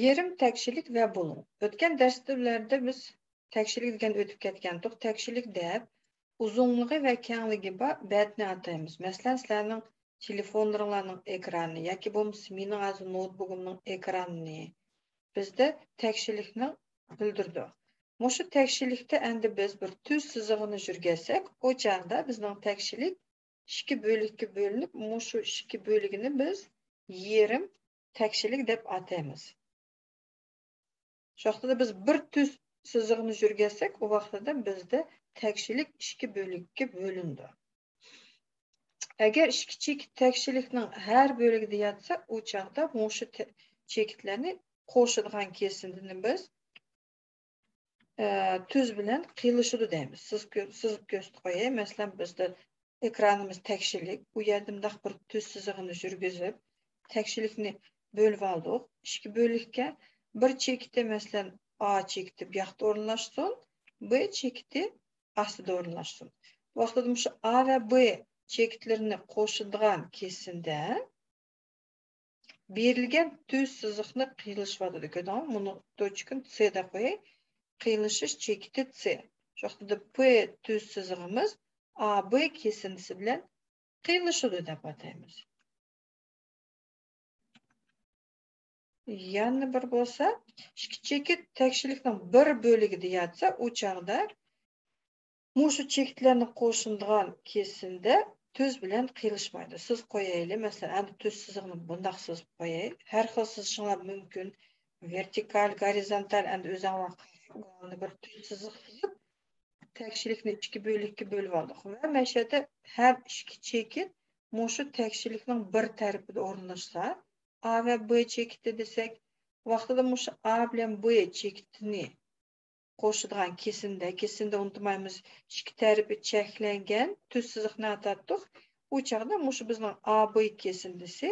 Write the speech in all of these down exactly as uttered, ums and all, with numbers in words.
يېرىم تەكشىلىك ۋە بۇلۇڭ. ئۆتكەن دەرسلەردە بىز تەكشىلىك دېگەن ئۆتۈپ كەتكەنتۇق. تەكشىلىك دەپ ئۇزۇنلۇقى ۋە كەڭلىكى بار بەتنى ئاتايمىز. مەسىلەن، سىلەرنىڭ تېلېفونلىرىڭلارنىڭ ئېكرانى ياكى بولمىسا مېنىڭ ھازىر نوتبۇكۇمنىڭ ئېكرانىنى بىزدە تەكشىلىكنى بىلدۈرىدۇ. مۇشۇ تەكشىلىكتە ئەمدى بىز بىر تۈز سىزىقنى يۈرگۈزسەك، ئۇ چاغدا بىزنىڭ تەكشىلىك ئىككى بۆلەككە بۆلۈنۈپ، مۇشۇ ئىككى بۆلىكىنى بىز يېرىم تەكشىلىك دەپ ئاتايمىز. شۇ ۋاقىتتا بىز بىر تۈز سىزىقنى يۈرگۈزسەك، ئۇ ۋاقىتتا بىزدە تەكشىلىك ئىككى بۆلەككە بۆلۈنىدۇ. ئەگەر ئىككى چېكىت تەكشىلىكنىڭ ھەر بۆلىكىدە ياتسا، ئۇ چاغدا مۇشۇ تە-، چېكىتلەرنى قوشىدىغان كېسىندىنى بىز ئە، تۈز بىلەن قىيلىشىدۇ دەيمىز. سىز كۆ-، سىزىپ كۆرسىتىپ قوياي. مەسىلەن، بىزدە ئېكرانىمىز تەكشىلىك. ئۇ يەردە مۇنداق بىر تۈز سىزىقنى يۈرگۈزۈپ، تەكشىلىكنى بۆلۈپ ئالدۇق ئىككى بۆلەككە. بىر چېكىتى، مەسىلەن، ئا چېكىتى بۇ ياقتا ئورۇنلاشسۇن، بې چېكىتى ئاستىدا ئورۇنلاشسۇن. بۇ ۋاقىتتا مۇشۇ ئا ۋە بې چېكىتلىرىنى قوشىدىغان كېسىندە بېرىلگەن تۈز سىزىقنى قىيلىشىۋاتىدۇ. كۆردۈڭلارمۇ؟ مۇنى توچكىنى سې دەپ قوياي. قىيلىشىش چېكىتى سې. شۇ ۋاقىتتا پې تۈز سىزىقىمىز ئا بې كېسىندىسى بىلەن قىيلىشىدۇ دەپ ئاتايمىز. يەنە بىر بولسا، ئىككى چېكىت تەكشىلىكنىڭ بىر بۆلىكىدە ياتسا، ئۇ چاغدا مۇشۇ چېكىتلەرنى قوشۇلىدىغان كېسىندە تۈز بىلەن قىيلىشمايدۇ. سىز قويايلى، مەسىلەن، ئەمدى تۈز سىزىقنى بۇنداق سىزىپ قوياي. ھەر خىل سىزىشىڭلار مۇمكىن. ۋېرتىكال، گورىزونتال، ئەمدى ئۆزۈڭلار قاراپ، بىر تۈز سىزىق سىزىپ، تەكشىلىكنى ئىككى بۆلەككە بۆلۈپ ئالدۇق. ۋە مەشەدە ھەر ئىككى چېكىت مۇشۇ تەكشىلىكنىڭ بىر تەرىپىدە ئورۇنلاشسا، ئا ۋە بې چېكىتى دېسەك، ۋاقتىدا مۇشۇ ئا بىلەن بې چېكىتىنى قوشىدىغان كېسىندە، كېسىندە ئۇنتۇمايمىز، ئىككى تەرىپى چەكلەنگەن تۈز سىزىقنى ئاتاتتۇق. ئۇ چاغدا مۇشۇ بىزنىڭ ئا بې كېسىندىسى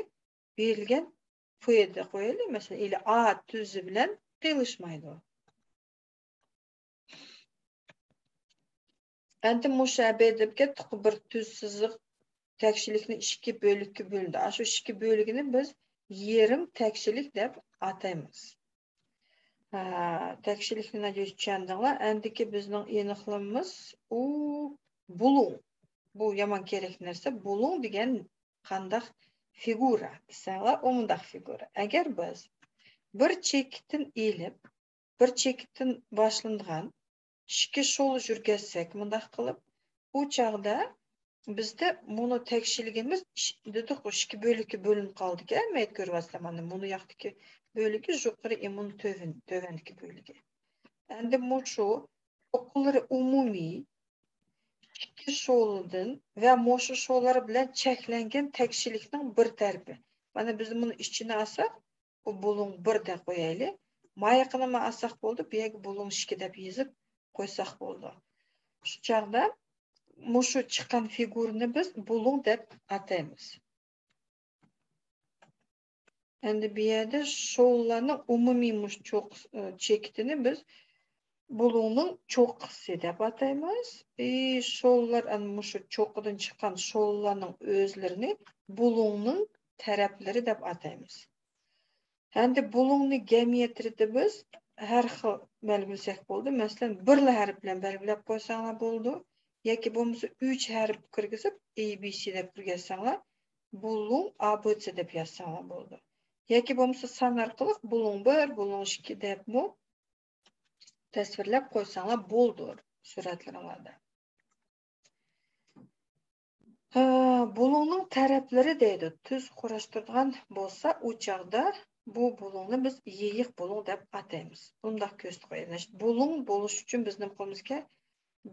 بېرىلگەن پې دە قويايلى. مەسىلەن، ئىلى ئا تۈزى بىلەن قىيلىشمايدۇ. ئەمدى مۇشۇ ئەبەدىپكە تۇقى بىر تۈز سىزىق تەكشىلىكنى ئىككى بۆلەككە بۆلدى. ئاشۇ ئىككى بۆلىكىنى بىز يېرىم تەكشىلىك دەپ ئاتايمىز. ھە، تەكشىلىكنى ناجايىز چۈشەندىڭلار. ئەندىكى بىزنىڭ ئېنىقلىمىمىز ئۇ بۇلۇڭ. بۇ يامان كېرەك نەرسە. بۇلۇڭ دېگەن قانداق فىگۇرا دېسەڭلار، ئۇ مۇنداق فىگۇرا. ئەگەر بىز بىر چېكىتتىن ئېلىپ، بىر چېكىتتىن باشلىنىدىغان ئىككى شول يۈرگۈزسەك، مۇنداق قىلىپ، ئۇ چاغدا بىزدە مۇنۇ تەكشىلىكىمىز ئىش-، دېدۇق، ئىككى بۆلەككە بۆلۈنۈپ قالدىكەن، مەيدە كۆرۈۋاتىسىلەر، مانا مۇنۇ ياقتىكى بۆلىكى يۇقىرى، ئى، مۇنۇ تۆۋەن، تۆۋەندىكى بۆلىكى. ئەمدى مۇشۇ چوققىلىرى ئومۇمىي ئىككى شولىدىن ۋە مۇشۇ شوللار بىلەن چەكلەنگەن تەكشىلىكنىڭ بىر تەرىپى. مانا بىز مۇنى ئىچىنى ئالساق، بۇ بۇلۇڭ بىر دەپ قويايلى. مايىقىنىمۇ ئالساق بولدى، بۇ يەرگە بۇلۇڭ ئىككى دەپ يېزىپ قويساق بولىدۇ. شۇ چاغدا مۇشۇ چىققان فىگۇرىنى بىز بۇلۇڭ دەپ ئاتايمىز. ئەمدى بۇ يەردە شوللارنىڭ ئومۇمىي مۇشۇ چوققىسى، چېكىتىنى بىز بۇلۇڭنىڭ چوققىسى دەپ ئاتايمىز. ئى، شوللار، ئەنە مۇشۇ چوققىدىن چىققان شوللارنىڭ ئۆزلىرىنى بۇلۇڭنىڭ تەرەپلىرى دەپ ئاتايمىز. ئەمدى بۇلۇڭنى گەمىيەترىدە بىز ھەر خىل بەلگىلىسەك بولدى. مەسىلەن، بىرلا ھەرپ بىلەن بەلگىلەپ قويساڭلار بولىدۇ. ياكى بولمىسا ئۈچ ھەرپ كىرگۈزۈپ، ئې بى سى دەپ كىرگۈزسەڭلار، بۇلۇڭ ئا بى سى دەپ يازساڭلار بولىدۇ. ياكى بولمىسا سان ئارقىلىق بۇلۇڭ بىر، بۇلۇڭ ئىككى دەپمۇ تەسۋىرلەپ قويساڭلار بولىدۇ سۈرەتلىرىڭلاردا. ھە، بۇلۇڭنىڭ تەرەپلىرى دەيدۇ. تۈز قۇراشتۇرىدىغان بولسا، ئۇ چاغدا بۇ بۇلۇڭنى بىز يېيىق بۇلۇڭ دەپ ئاتايمىز. بۇنداق كۆرسىتىپ قويايلى. بۇلۇڭ بولۇش ئۈچۈن بىز نېمە قىلىمىزكەن؟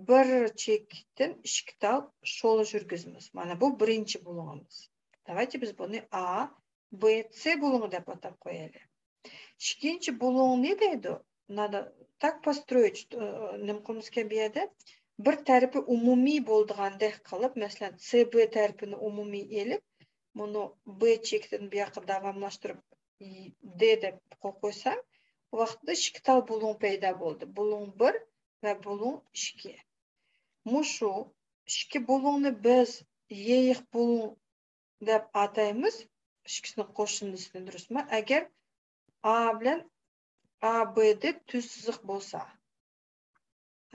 بىر چېكىتتىن ئىككى تال شول يۈرگۈزىمىز. مانا بۇ بىرىنچى بۇلۇڭىمىز. داۋايچى بىز بۇنى ئا بى سى بۇلۇڭى دەپ ئاتاپ قويايلى. ئىككىنچى بۇلۇڭنى دەيدۇ. نادا-، так построить، ئى، نېمە قىلىمىزكەن بۇ يەردە؟ بىر تەرىپى ئومۇمىي بولىدىغاندەك قىلىپ، مەسىلەن، سى بى تەرىپىنى ئومۇمىي ئېلىپ، مۇنۇ بى چېكىتىنى بۇ ياققا داۋاملاشتۇرۇپ، دې دەپ قويۇپ قويسام، بۇ ۋاقىتتا ئىككى تال بۇلۇڭ پەيدا بولدى. بۇلۇڭ بىر ۋە بۇلۇڭ ئىككى. مۇشۇ ئىككى بۇلۇڭنى بىز يېيىق بۇلۇڭ دەپ ئاتايمىز، ئىككىسىنىڭ قوشۇندىسىنى، دۇرۇسمۇ؟ ئەگەر ئا بىلەن A B D تۈز سىزىق بولسا.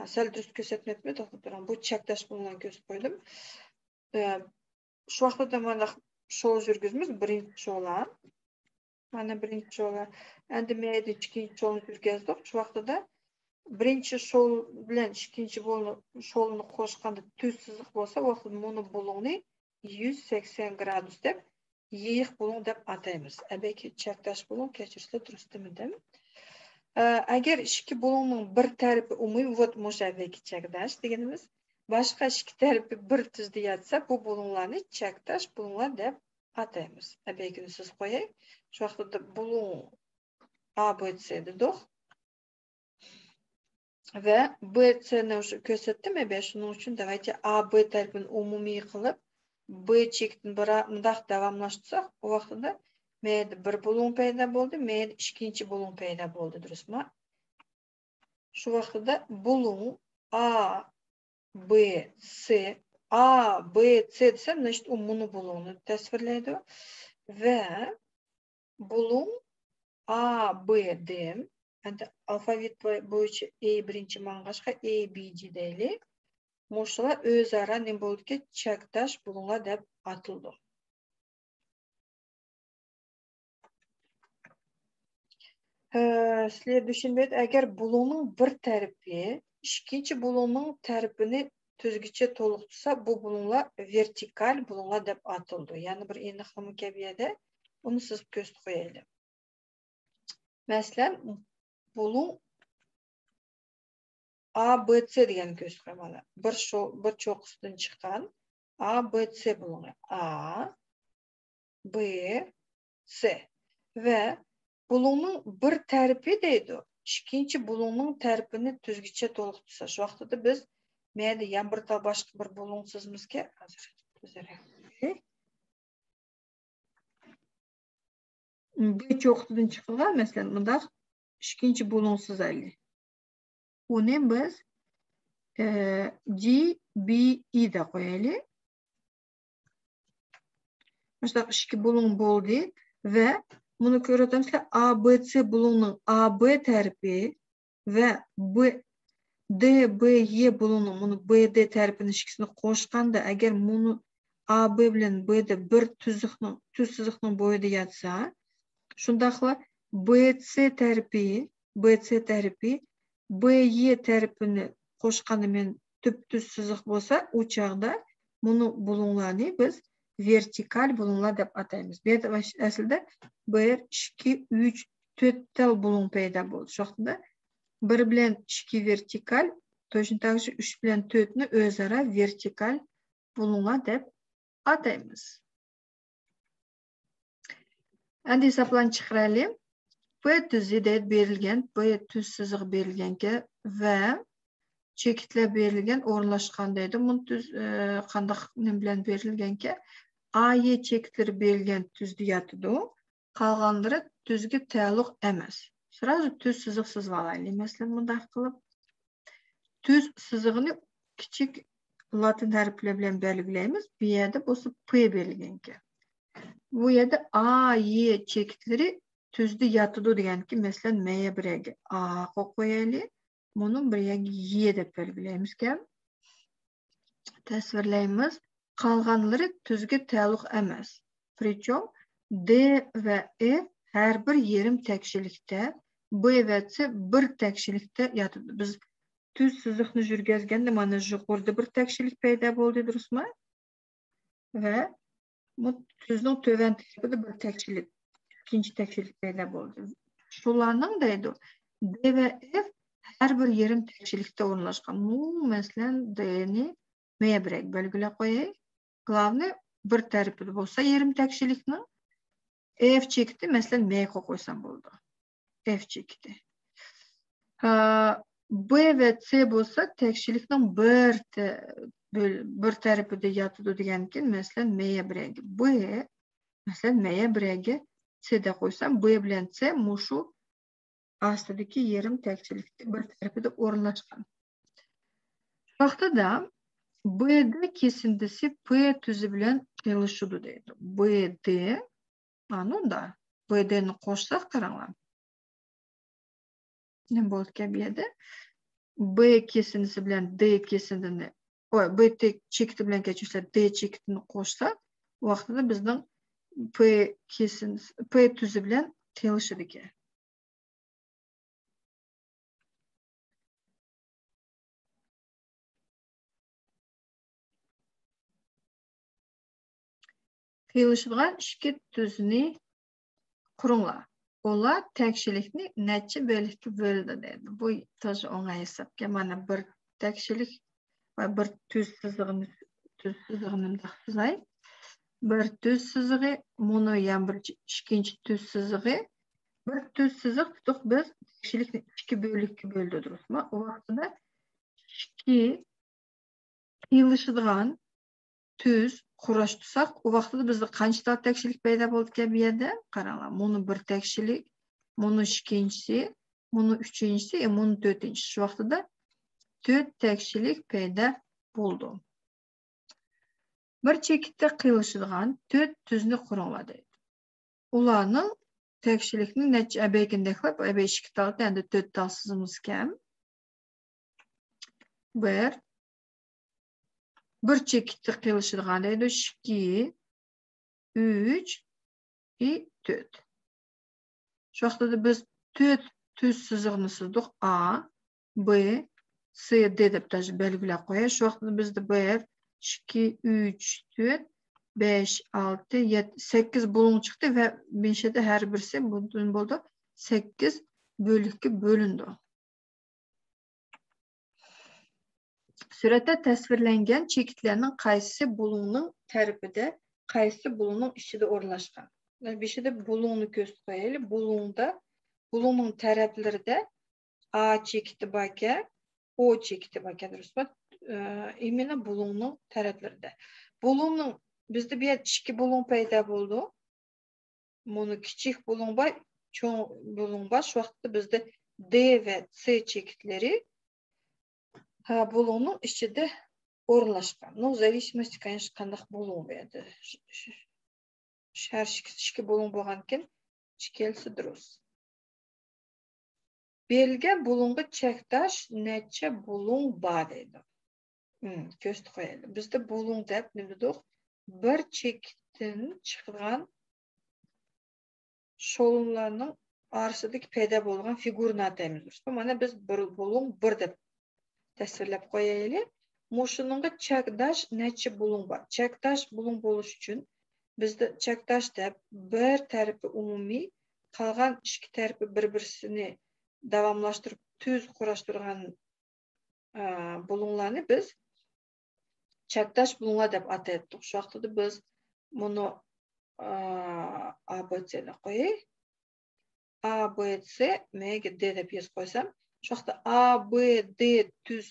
ھە، سەل دۇرۇس كۆرسەتمەپتىمەن، توختاپ تۇرۇڭ. بۇ چەكداش بۇلۇڭلارنى كۆرسىتىپ قويدۇم. ئە، شۇ ۋاقىتتا مانا شول يۈرگۈزىمىز، بىرىنچى شولا. مانا بىرىنچى شولا. ئەمدى مەيدە ئىككىنچى شولنى يۈرگۈزدۇق. شۇ ۋاقىتتا بىرىنچى شول بىلەن ئىككىنچى بولنى، شولنى قوشقاندا تۈز سىزىق بولسا، ئۇ ۋاقىتتا مۇنۇ بۇلۇڭنى يۈز سەكسەن گرادۇس دەپ، يېيىق بۇلۇڭ دەپ ئاتايمىز. ئەبەكى چەكداش بۇلۇڭ، كەچۈرسىلەر، دۇرۇس دېمىدىم. ئە، ئەگەر ئىككى بۇلۇڭنىڭ بىر تەرىپى ئومۇمىي، ۋوت مۇشۇ ئەبەكى چەكداش دېگىنىمىز، باشقا ئىككى تەرىپى بىر تۈزدە ياتسا، بۇ بۇلۇڭلارنى چەكداش بۇلۇڭلار دەپ ئاتايمىز. ئەبەكىنى سىزىپ قوياي. شۇ ۋاقىتتا بۇلۇڭ A B C دېدۇق. ۋە B C نى ئۇشۇ كۆرسەتتىم، ئەبە شۇنىڭ ئۈچۈن داۋايتى A B تەرىپىنى ئومۇمىي قىلىپ، B چېكىتىنى بىرا-، مۇنداق داۋاملاشتۇرساق، ئۇ ۋاقتىدا مەيدە بىر بۇلۇڭ پەيدا بولدى، مەيدە ئىككىنچى بۇلۇڭ پەيدا بولدى، دۇرۇسمۇ؟ شۇ ۋاقتىدا بۇلۇڭ A B C، A B C دېسەم، значит، ئۇ مۇنۇ بۇلۇڭنى تەسۋىرلەيدۇ. ۋە بۇلۇڭ A B D، ئەمدى ئالفاۋىت بوي-، بويىچە A بىرىنچى ماڭغاچقا A B D دەيلى. مۇشۇلار ئۆزئارا نېمە بولىدىكەن؟ چەكداش بۇلۇڭلار دەپ ئاتىلىدۇ. ئە، سىلەر چۈشىنىپ، ئەگەر بۇلۇڭنىڭ بىر تەرىپى ئىككىنچى بۇلۇڭنىڭ تەرىپىنى تۈزگىچە تولۇق تۇتسا، بۇ بۇلۇڭلار ۋېرتىكال بۇلۇڭلار دەپ ئاتىلىدۇ. يەنە بىر ئېنىقلىما كەبى يەردە، ئۇنى سىزىپ كۆرسىتىپ قويايلى. مەسىلەن، بۇلۇڭ A B C دېگەننى كۆرسىتىپ قوياي مانا. بىر شو-، بىر چوققىسىدىن چىققان A B C بۇلۇڭى. A B C. ۋە بۇلۇڭنىڭ بىر تەرىپى دەيدۇ. ئىككىنچى بۇلۇڭنىڭ تەرىپىنى تۈزگىچە تولۇق تۇتسا. شۇ ۋاقتىدا بىز مەيدە يەنە بىر تال باشقا بىر بۇلۇڭ سىزىمىزكەن. ھازىر، ھازىر. B چوققىسىدىن چىقىدىغان، مەسىلەن، مۇنداق ئىككىنچى بۇلۇڭ سىزايلى. ئۇنى بىز، ئە، D B E دەپ قويايلى. مۇشۇنداق ئىككى بۇلۇڭ بولدى ۋە بۇنى كۆرۈۋاتامسىلەر، A B C بۇلۇڭنىڭ A B تەرىپى ۋە B، D B E بۇلۇڭنىڭ مۇنۇ B D تەرىپىنىڭ ئىككىسىنى قوشقاندا، ئەگەر مۇنۇ A B بىلەن B D بىر تۈزۈكنىڭ، تۈز سىزىقنىڭ بويىدا ياتسا، شۇنداقلا B C تەرىپى، B C تەرىپى B E تەرىپىنى قوشقاندا مەن تۈپتۈز سىزىق بولسا، ئۇ چاغدا مۇنۇ بۇلۇڭلارنى بىز ۋېرتىكال بۇلۇڭلار دەپ ئاتايمىز. بۇ يەردە ئەسلىدە بىر، ئىككى، ئۈچ، تۆت تال بۇلۇڭ پەيدا بولدى. شۇ ۋاقتىدا بىر بىلەن ئىككى ۋېرتىكال، точно так же ئۈچ بىلەن تۆتنى ئۆزئارا ۋېرتىكال بۇلۇڭلار دەپ ئاتايمىز. ئەمدى ھېسابلارنى چىقىرايلى. P تۈزى دەيدۇ بېرىلگەن، P تۈز سىزىقى بېرىلگەنكەن ۋە چېكىتلەر بېرىلگەن، ئورۇنلاشقان دەيدۇ. بۇ تۈز، ئە، قانداق نېمە بىلەن بېرىلگەنكەن؟ A Y چېكىتلىرى بېرىلگەن تۈزدە ياتىدۇ. قالغانلىرى تۈزگە تەئەللۇق ئەمەس. سرازۇ تۈز سىزىق سىزىۋالايلى. مەسىلەن، مۇنداق قىلىپ، تۈز سىزىقىنى كىچىك لاتىن ھەرپلىرى بىلەن بەلگىلەيمىز. بۇ يەردە بولسا P بېرىلگەنكەن. بۇ يەردە A Y چېكىتلىرى تۈزدە ياتىدۇ دېگەنكى، مەسىلەن، مەيە بىر يەرگە A قويۇپ قويايلى. مۇنى بىر يەرگە Y دەپ بەلگىلەيمىزكەن. تەسۋىرلەيمىز. قالغانلىرى تۈزگە تەئەللۇق ئەمەس. Причём D ۋە F ھەر بىر يېرىم تەكشىلىكتە، B ۋە C بىر تەكشىلىكتە ياتىدۇ. بىز تۈز سىزىقنى يۈرگۈزگەندە مانا يۇقىرىدا بىر تەكشىلىك پەيدا بولدى، دۇرۇسمۇ؟ ۋە بۇ تۈزنىڭ تۆۋەن تەرىپىدە بىر تەكشىلىك، ئىككىنچى تەكشىلىك پەيدا بولدى. شۇلارنىڭ دەيدۇ، D ۋە F ھەر بىر يېرىم تەكشىلىكتە ئورۇنلاشقان. بۇ، مەسىلەن، D نى مەيە بىرەك بەلگىلەپ قوياي. Главный بىر تەرىپىدە بولسا يېرىم تەكشىلىكنىڭ، F چېكىتى، مەسىلەن، مەيگە قويسام بولىدۇ. F چېكىتى. ھە، B ۋە C بولسا تەكشىلىكنىڭ بىر تە-، بۆل-، بىر تەرىپىدە ياتىدۇ دېگەنكىن، مەسىلەن، مەيە بىرەك. B، مەسىلەن، مەيە بىرەككە C دەپ قويسام، B بىلەن C مۇشۇ ئاستىدىكى يېرىم تەكشىلىكتە بىر تەرىپىدە ئورۇنلاشقان. شۇ ۋاقتىدا B D كېسىندىسى P تۈزى بىلەن قىلىشىدۇ دەيدۇ. B D، مانۇندا B D نى قوشساق قاراڭلار. نېمە بولىدىكەن بۇ يەردە؟ بې كېسىندىسى بىلەن دې كېسىندىنى، ئو، بې تې چېكىتى بىلەن، كەچۈرسىلەر، دې چېكىتىنى قوشساق، ۋاقتىدا بىزنىڭ پې كېسىندىسى، پې تۈزى بىلەن قىيىلىشىدىكەن. قىيىلىشىدىغان ئىككى تۈزنى قۇرۇڭلار. ئۇلار تەكشىلىكنى نەچچە بۆلەككە بۆلىدۇ دەيدۇ. بۇ تازا ئوڭاي ھېسابكەن. مانا بىر تەكشىلىك ۋە بىر تۈز سىزىقنى، تۈز سىزىقنى مۇنداق سىزاي. بىر تۈز سىزىقى، مۇنۇ يەنە بىر ئىككىنچى تۈز سىزىقى. بىر تۈز سىزىق تۇتۇق بىز تەكشىلىكنى ئىككى بۆلەككە بۆلدى، دۇرۇسمۇ؟ ئۇ ۋاقتىدا ئىككى قىيىلىشىدىغان تۈز قۇراشتۇرساق، ئۇ ۋاقتىدا بىزدە قانچە تال تەكشىلىك پەيدا بولىدىكەن بۇ يەردە؟ قاراڭلار، مۇنۇ بىر تەكشىلىك، مۇنۇ ئىككىنچىسى، مۇنۇ ئۈچىنچىسى، ئە، مۇنۇ تۆتىنچىسى. شۇ ۋاقتىدا تۆت تەكشىلىك پەيدا بولىدۇ. بىر چېكىتتە قىيىلىشىدىغان تۆت تۈزنى قۇرۇڭلار دەيدۇ. ئۇلارنىڭ تەكشىلىكنى نەچچە ئەبەيكىندەكلەپ، ئەبەي ئىككى تال، ئەمدى تۆت تال سىزىمىزكەن. بىر، بىر چېكىتتە قىيىلىشىدىغان دەيدۇ، ئىككى، ئۈچ، ئى، تۆت. شۇ ۋاقتىدا بىز تۆت تۈز سىزىقنى سىزدۇق. ئا، بې، سې، دې دەپ تاش بەلگىلەپ قوياي. شۇ ۋاقتىدا بىزدە بىر، ئىككى، ئۈچ، تۆت، بەش، ئالتە، يەتتە، سەككىز بۇلۇڭ چىقتى ۋە مىشەدە ھەر بىرسى بۇندىن بولدى سەككىز بۆلەككە بۆلۈندى. سۈرەتتە تەسۋىرلەنگەن چېكىتلەرنىڭ قايسىسى بۇلۇڭنىڭ تەرىپىدە، قايسىسى بۇلۇڭنىڭ ئىچىدە ئورۇنلاشقان؟ بېشىدا بۇلۇڭنى كۆرسىتىپ قويايلى. بۇلۇڭدا، بۇلۇڭنىڭ تەرەپلىرىدە ئا چېكىتى باركەن، ئو چېكىتى باركەن، دۇرۇسمۇ؟ ئىمىنە بۇلۇڭنىڭ تەرەپلىرىدە. بۇلۇڭنىڭ، بىزدە بۇ يەردە ئىككى بۇلۇڭ پەيدا بولىدۇ. مۇنۇ كىچىك بۇلۇڭ بار، چوڭ بۇلۇڭ بار. شۇ ۋاقىتتا بىزدە دې ۋە سې چېكىتلىرى، ھە، بۇلۇڭنىڭ ئىچىدە ئورۇنلاشقان. نۇ زاۋىسىموستى، كانېشنا، قانداق بۇلۇڭ بۇ يەردە. ش-، ش-، ش-، ھەر ئىككىسى ئىككى بۇلۇڭ بولغانكىن، ئىككىلىسى دۇرۇس. بېرىلگەن بۇلۇڭغا چەكداش نەچچە بۇلۇڭ بار دەيدۇ. مم، كۆرسىتىپ قويايلى. بىزدە بۇلۇڭ دەپ نېمە دېدۇق؟ بىر چېكىتتىن چىقىدىغان شولۇملارنىڭ ئارىسىدىكى پەيدا بولغان فىگۇرىنى ئاتايمىز، دۇرۇسمۇ؟ مانا بىز بىر بۇلۇڭ بىر دەپ تەسۋىرلەپ قويايلى. مۇشۇنىڭغا چەكداش نەچچە بۇلۇڭ بار؟ چەكداش بۇلۇڭ بولۇش ئۈچۈن بىزدە چەكداش دەپ بىر تەرىپى ئومۇمىي، قالغان ئىككى تەرىپى بىر-بىرسىنى داۋاملاشتۇرۇپ تۈز قۇراشتۇرغان، ئا، بۇلۇڭلارنى بىز چەكداش بۇلۇڭلار دەپ ئاتايتتۇق. شۇ ۋاقتىدا بىز مۇنۇ، ئا، ئا بې سې دەپ قوياي. ئا بې سې، مېگە دې دەپ يېزىپ قويسام، شۇ ۋاقىتتا ئا بې دې تۈز،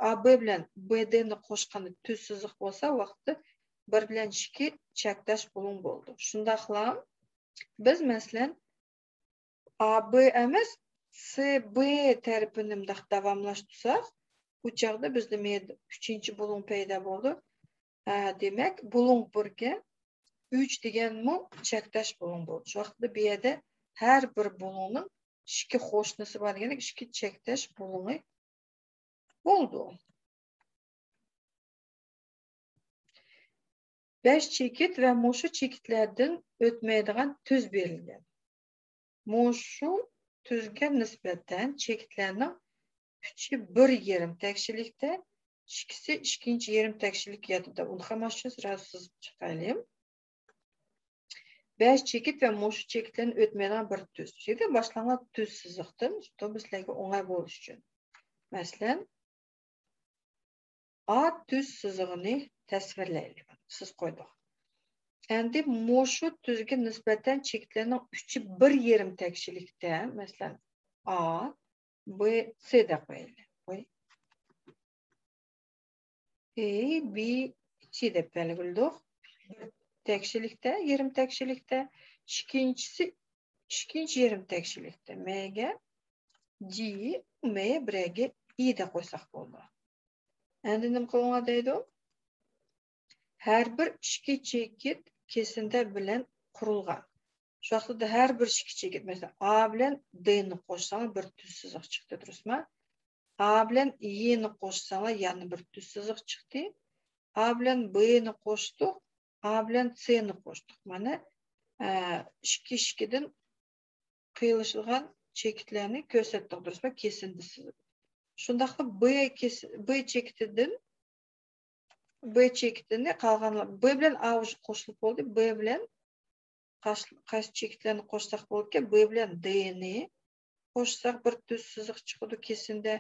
ئا بې بىلەن بې دېنى قوشقاندا تۈز سىزىق بولسا، ۋاقىتتا بىر بىلەن ئىككى چەكداش بۇلۇڭ بولىدۇ. شۇنداقلا بىز، مەسىلەن، ئا بې ئەمەس، سې بې تەرىپىنى مۇنداق داۋاملاشتۇرساق، ئۇ چاغدا بىزدە مەيدە ئۈچىنچى بۇلۇڭ پەيدا بولىدۇ. ھە، دېمەك، بۇلۇڭ بىرگە ئۈچ دېگەنمۇ چەكداش بۇلۇڭ بولىدۇ. شۇ ۋاقىتتا بۇ يەردە ھەر بىر بۇلۇڭنىڭ ئىككى قوشنىسى بار دېگەندەك، ئىككى چەكداش بۇلۇڭى بولىدۇ. بەش چېكىت ۋە مۇشۇ چېكىتلەردىن ئۆتمەيدىغان تۈز بېرىلگەن. مۇشۇ تۈزگە نىسبەتەن چېكىتلەرنىڭ ئۈچى بىر يېرىم تەكشىلىكتە، ئىككىسى ئىككىنچى يېرىم تەكشىلىك ياتىدۇ. ئۇنتۇماس ئۈچۈن سىرەدە سىزىپ چىقايلى. بەش چېكىت ۋە مۇشۇ چېكىتلەرنى ئۆتمەيدىغان بىر تۈز. شۇ يەردە باشلانغان تۈز سىزىقتىن، شۇ بىزلەرگە ئوڭاي بولۇش ئۈچۈن. مەسىلەن، ئا تۈز سىزىقىنى تەسۋىرلەيلى. سىز قويدۇق. ئەمدى مۇشۇ تۈزگە نىسبەتەن چېكىتلەرنىڭ ئۈچى بىر يېرىم تەكشىلىكتە، مەسىلەن، ئا، بې، سې دەپ قويايلى. قوي. ئې، بې، سې دەپ بەلگىلىدۇق. بىر تەكشىلىكتە، يېرىم تەكشىلىكتە. ئىككىنچىسى، ئىككىنچى يېرىم تەكشىلىكتە. مېگە دې، مېگە ئى دەپ قويساق بولىدۇ. ئەمدى نېمە قىلىڭلار دەيدۇ؟ ھەر بىر ئىككى چېكىت كېسىندە بىلەن قۇرۇلغان. شۇ ۋاقىتتا ھەر بىر ئىككى چېكىت، مەسىلەن، ئا بىلەن دنى قوشساڭ، بىر تۈز سىزىق چىقتى، دۇرۇسمۇ؟ ئا بىلەن ينى قوشساڭلار، يەنە بىر تۈز سىزىق چىقتى. ئا بىلەن بنى قوشتۇق، ئا بىلەن سنى قوشتۇق. مانا، ئە، ئىككى ئىككىدىن قىيلىشىدىغان چېكىتلەرنى كۆرسەتتۇق، دۇرۇسمۇ؟ كېسىندى سىزىپ. شۇنداقلا ب كېس-، ب چېكىتىدىن، ب چېكىتىنى قالغانلار، ب بىلەن ئا ئۇژ قوشۇلۇپ بولدى. ب بىلەن قاش-، قايسى چېكىتلەرنى قوشساق بولىدىكەن؟ ب بىلەن دنى قوشساق، بىر تۈز سىزىق چىقىدۇ كېسىندە.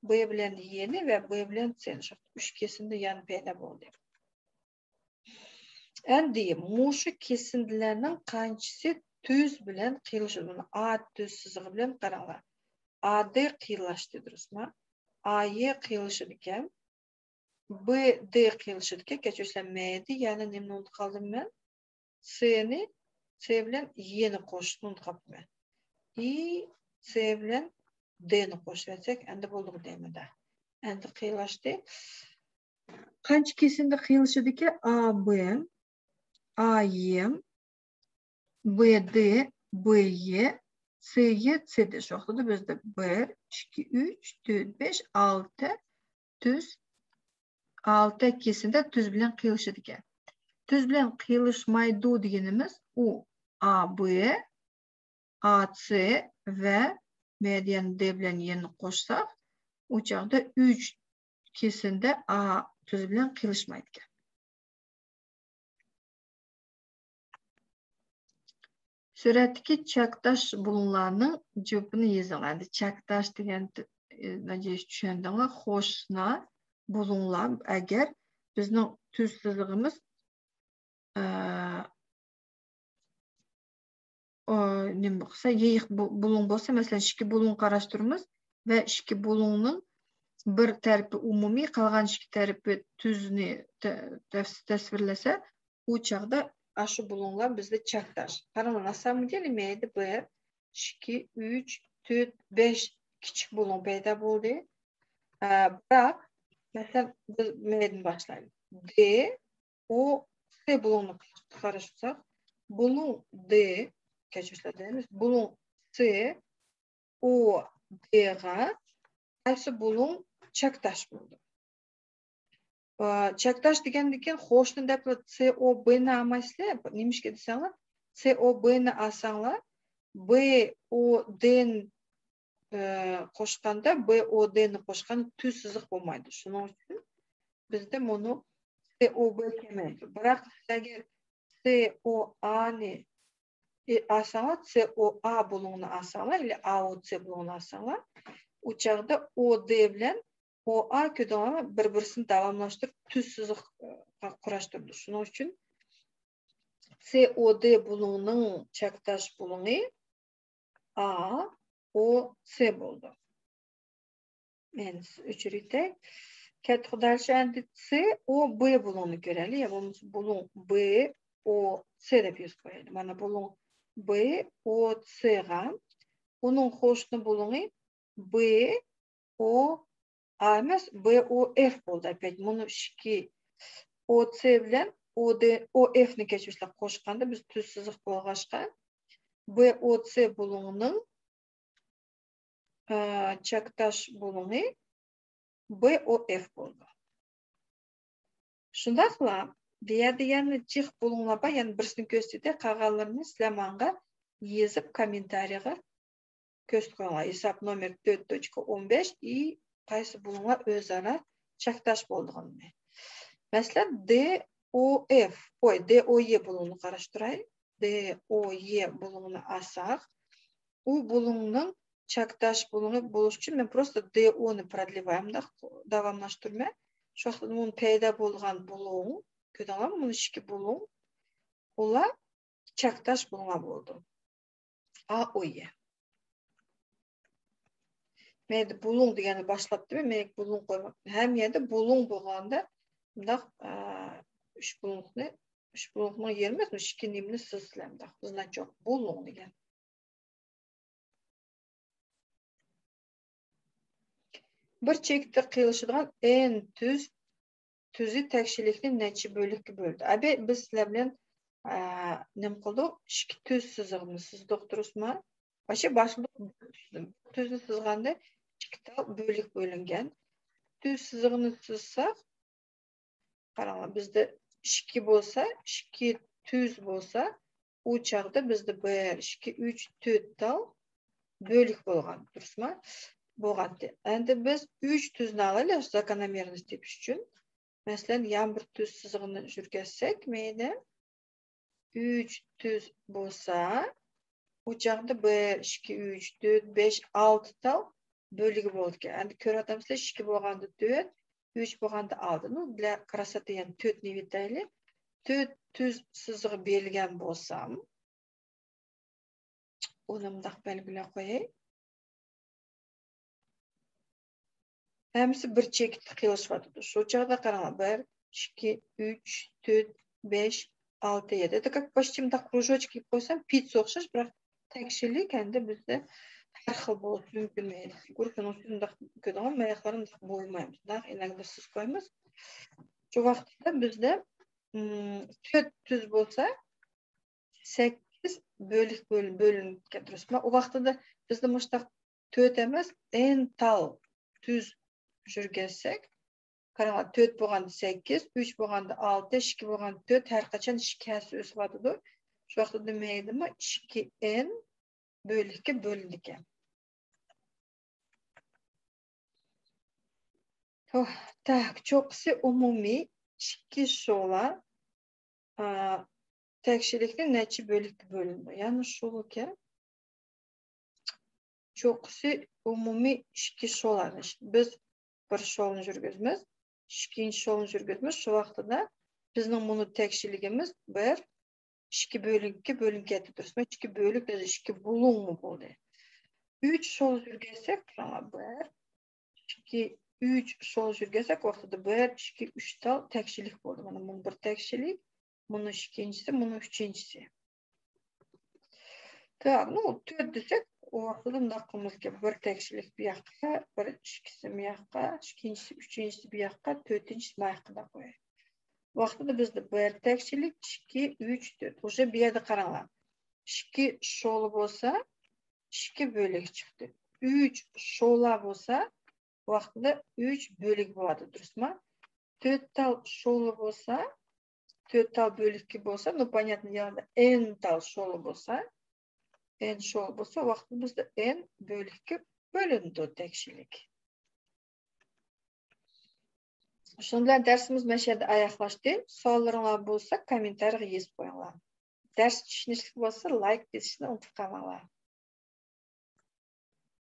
ب بىلەن ينى ۋە ب بىلەن سنى، شۇ ئۈچ كېسىندە يەنە پەيدا بولدى. ئەمدى مۇشۇ كېسىندىلەرنىڭ قانچىسى تۈز بىلەن قىيلىشىدۇ؟ مانا ئا تۈز سىزىقى بىلەن قاراڭلار. ئا د قىيلاشتى، دۇرۇسمۇ؟ ئا ي قىيلىشىدىكەن. ب د قىيلىشىدىكەن. كەچۈرۈڭلار، مەيدە يەنە نېمىنى ئۇنتۇپ قالدىم مەن؟ سنى س بىلەن ينى قوشۇشنى ئۇنتۇپ قاپتىمەن. ئى س بىلەن دنى قوشۇۋەتسەك، ئەمدى بولدىغۇ دەيمەن-دە. ئەمدى قىيلاشتى. قانچە كېسىندە قىيلىشىدىكەن؟ ئا ب، ئا ي، ب د، ب ي، س ي، س د. شۇ ۋاقىتتا بىزدە بىر، ئىككى، ئۈچ، تۆت، بەش، ئالتە، تۈز، ئالتە كېسىندە تۈز بىلەن قىيلىشىدىكەن. تۈز بىلەن قىيلىشمايدۇ دېگىنىمىز ئۇ ئا ب، ئا س ۋە مەيدە يەنە د بىلەن ينى قوشساق، ئۇ چاغدا ئۈچ كېسىندە ئا تۈز بىلەن قىيلىشمايدىكەن. سۈرەتتىكى چاكتاش بۇلۇڭلارنىڭ جۈپىنى يېزىڭ. ئەمدى چاكتاش دېگەن، ئە، چۈشەندىڭلار؟ قوشنا بۇلۇڭلار. ئەگەر بىزنىڭ تۈز سىزىقىمىز، ئە، ئە، نېمە بولسا، يېيىق بۇ-، بۇلۇڭ بولسا، مەسىلەن، ئىككى بۇلۇڭ قاراشتۇرىمىز ۋە ئىككى بۇلۇڭنىڭ بىر تەرىپى ئومۇمىي، قالغان ئىككى تەرىپى تۈزنى تە-، تەس-، تەسۋىرلىسە، ئۇ چاغدا ئاشۇ بۇلۇڭلار بىزدە چاكتاش. قاراڭلار، ناسامىگە مەيدە بىر، ئىككى، ئۈچ، تۆت، بەش كىچىك بۇلۇڭ پەيدا بولدى. ئە، بىراق، مەسىلەن، بىز مەيدىن باشلايلى. د، ئو، س بۇلۇڭنى قاراشتۇرساق، بۇلۇڭ د، كەچۈرۈڭلار دەيمىز، بۇلۇڭ س، ئو، د غا قايسى بۇلۇڭ چاكتاش بولىدۇ؟ ئا، چاكتاش دېگەندىن كېيىن قوشنا دەپ س ئو ب نى ئالمايسىلەر. نېمىشقا دېسەڭلار، س ئو ب نى ئالساڭلار، ب ئو د نى، ئە، قوشقاندا، ب ئو د نى قوشقاندا تۈز سىزىق بولمايدۇ. شۇنىڭ ئۈچۈن بىزدە مۇنۇ س ئو ب كەلمەيدۇ. بىراق ئەگەر س ئو ئا نى ئالساڭلار، س ئو ئا بۇلۇڭنى ئالساڭلار، يەنى ئا ئو س بۇلۇڭنى ئالساڭلار، ئۇ چاغدا ئو د بىلەن ئو ئا، كۆردۈڭلارمۇ، بىر-بىرسىنى داۋاملاشتۇرۇپ تۈز سىزىققا قۇراشتۇرىدۇ. شۇنىڭ ئۈچۈن س ئو د بۇلۇڭنىڭ چاكتاش بۇلۇڭى ئا ئو س بولىدۇ. مەن ئۆچۈرۈۋېتەي. كەتتى خۇدايىلىشى، ئەمدى س ئو ب بۇلۇڭنى كۆرەيلى. يا بولمىسا بۇلۇڭ ب ئو س دەپ يېزىپ قويايلى. مانا بۇلۇڭ ب ئو س غا، ئۇنىڭ قوشنا بۇلۇڭى ب ئو ئا ئەمەس، ب ئو ئېف بولدى. ئەپەت، مۇنۇ ئىككى ئو س بىلەن ئو د، ئو ئېف نى كەچۈرۈڭلار قوشقاندا بىز تۈز سىزىق بولغاچقا، ب ئو س بۇلۇڭنىڭ، ئە، چاكتاش بۇلۇڭى ب ئو ئېف بولىدۇ. شۇنداقلا بۇ يەردە يەنە جىق بۇلۇڭلار بار، يەنە بىرسىنى كۆرسىتەي، قالغانلىرىنى سىلەر ماڭا يېزىپ كوممېنتارىيغا كۆرسىتىپ قويۇڭلار. ھېساب نومېر تۆت توچكا ئون بەش ئى، قايسى بۇلۇڭلار ئۆزئارا چاكتاش بولىدىغىنىنى. مەسىلەن، د ئو ئېف، قوي، د ئو ي بۇلۇڭنى قاراشتۇراي. د ئو ي بۇلۇڭنى ئالساق، ئۇ بۇلۇڭنىڭ چاكتاش بۇلۇڭى بولۇش ئۈچۈن مەن просто د ئو نى продлеваю، مۇنداق داۋاملاشتۇرىمەن. شۇ ۋاقىتتا مۇنۇ پەيدا بولغان بۇلۇڭ، كۆردۈڭلارمۇ؟ مۇنۇ ئىككى بۇلۇڭ، ئۇلار چاكتاش بۇلۇڭلار بولىدۇ. ئا ئو ي. مەيدە بۇلۇڭ دېگەننى باشلاپتىمەن، مەن بۇلۇڭ قويماپتىمەن. ھەممە يەردە بۇلۇڭ بولغاندا، مۇنداق، ئە، ئۈچ بۇلۇڭنى، ئۈچ بۇلۇڭنىڭ يېرىمى ئەمەس، ئىككى نېمىنى سىزسىلەر مۇنداق. بۇلۇڭ دېگەن. بىر چېكىتتە قىيلىشىدىغان ئېن تۈز، تۈزى تەكشىلىكنى نەچچە بۆلەككە بۆلىدۇ؟ ئەبى، بىز سىلەر بىلەن ئە، نېمە قىلدۇق؟ ئىككى تۈز سىزىقنى سىزدۇق، دۇرۇسمۇ؟ باشقا باشلىدۇق. تۈزنى سىزغاندا ئىككى تال بۆلەك بۆلۈنگەن. تۈز سىزىقنى سىزساق، قاراڭلار، بىزدە ئىككى بولسا، ئىككى تۈز بولسا، ئۇ چاغدا بىزدە بىر، ئىككى، ئۈچ، تۆت تال بۆلەك بولغان، دۇرۇسمۇ؟ بولغانتى. ئەندى بىز ئۈچ تۈزنى ئالايلى، زاكانامېرنوست تېپىش ئۈچۈن. مەسىلەن، يەنە بىر تۈز سىزىقنى يۈرگۈزسەك، مەيلى. ئۈچ تۈز بولسا، ئۇ چاغدا بىر، ئىككى، ئۈچ، تۆت، بەش، ئالتە تال بۆلىكى بولىدىكەن. ئەندى كۆرۈۋاتامسىلەر، ئىككى بولغاندا تۆت، ئۈچ بولغاندا ئالتە. نۇ، для красоты يەنە تۆتنى ئېلىۋېتەيلى. تۆت تۈز سىزىقى بەرگەن بولسام، ئۇنى مۇنداق بەلگىلەپ قوياي. ھەممىسى بىر چېكىتتە قىيلىشىۋاتىدۇ. شۇ چاغدا قاراڭلار، بىر، ئىككى، ئۈچ، تۆت، بەش، ئالتە، يەتتە. تاكاك باشچى مۇنداق كروژوچك قىلىپ قويسام، پىتسا ئوخشاش، بىراق تەكشىلىك ئەندى بىزدە ھەر خىل بولۇشى مۇمكىن. گۇركىنىڭ ئۈستىدە مۇنداق كۆرىدىغان ماياقلارنى مۇنداق بويىمايمىز. مۇنداق ئىنەگلىك سىزىپ قويىمىز. شۇ ۋاقىتتا بىزدە، ئىم، تۆت تۈز بولسا، سەككىز بۆلەك بۆل-، بۆلۈنۈپ كەتتى، دۇرۇسمۇ؟ ئۇ ۋاقتىدا بىزدە مۇشۇنداق تۆت ئەمەس، ئېن تال تۈز يۈرگۈزسەك، قاراڭلار، تۆت بولغاندا سەككىز، ئۈچ بولغاندا ئالتە، ئىككى بولغاندا تۆت، ھەر قاچان ئىككى ھەسسە ئۆسۈۋاتىدۇ. شۇ ۋاقتىدا نېمە دەيدۇ؟ ئىككى ئېن بۆلەككە بۆلۈنىدىكەن. توھ، تاك، چوققىسى ئومۇمىي ئىككى شولا، ئا، تەكشىلىكنى نەچچە بۆلەككە بۆلىدۇ؟ يەنى شولىكەن. چوققىسى ئومۇمىي ئىككى شولا. بىز بىر شولنى يۈرگۈزىمىز، ئىككىنچى شولنى يۈرگۈزىمىز. شۇ ۋاقتىدا بىزنىڭ مۇنۇ تەكشىلىكىمىز بىر، ئىككى بۆلەككە بۆلۈنۈپ كەتتى، دۇرۇسمۇ؟ ئىككى بۆلەك يا ئىككى بۇلۇڭمۇ بولدى. ئۈچ شول يۈرگۈزسەك، قاراڭلار، بىر، ئىككى، ئۈچ شول يۈرگۈزسەك، ۋاقتىدا بىر، ئىككى، ئۈچ تال تەكشىلىك بولدى. مانا، مۇنۇ بىر تەكشىلىك، مۇنۇ ئىككىنچىسى، مۇنۇ ئۈچىنچىسى. تۆت، نۇ، تۆت دېسەك، ئۇ ۋاقتىدا مۇنداق قىلىمىزكەن، بىر تەكشىلىك بۇ ياققا، بىر، ئىككىسى بۇ ياققا، ئىككىنچىسى، ئۈچىنچىسى بۇ ياققا، تۆتىنچىسى ما ياققا قوياي. ۋاقتىدا بىزدە بىر تەكشىلىك، ئىككى، ئۈچ، تۆت. ئۇژې بۇ يەردە قاراڭلار. ئىككى شولا بولسا، ئىككى بۆلەك چىقتى. ئۈچ شولا بولسا، ۋاقتىدا ئۈچ بۆلەك بولىدۇ، دۇرۇسمۇ؟ تۆت تال شولا بولسا، تۆت تال بۆلەككە بولسا، نۇ، پونياتنوي دېلو، ئېن تال شولا بولسا، ئېن شولا بولسا، ۋاقتىدا بىزدە ئېن بۆلەككە بۆلۈنىدۇ تەكشىلىك. شۇنىڭ بىلەن دەرسىمىز مەشەدە ئاياغلاشتى. سوئاللىرىڭلار بولسا، كوممېنتارىيغا يېزىپ قويۇڭلار. دەرس چۈشىنىشلىك بولسا، لايك بېسىشنى ئۇنتۇپ قالماڭلار.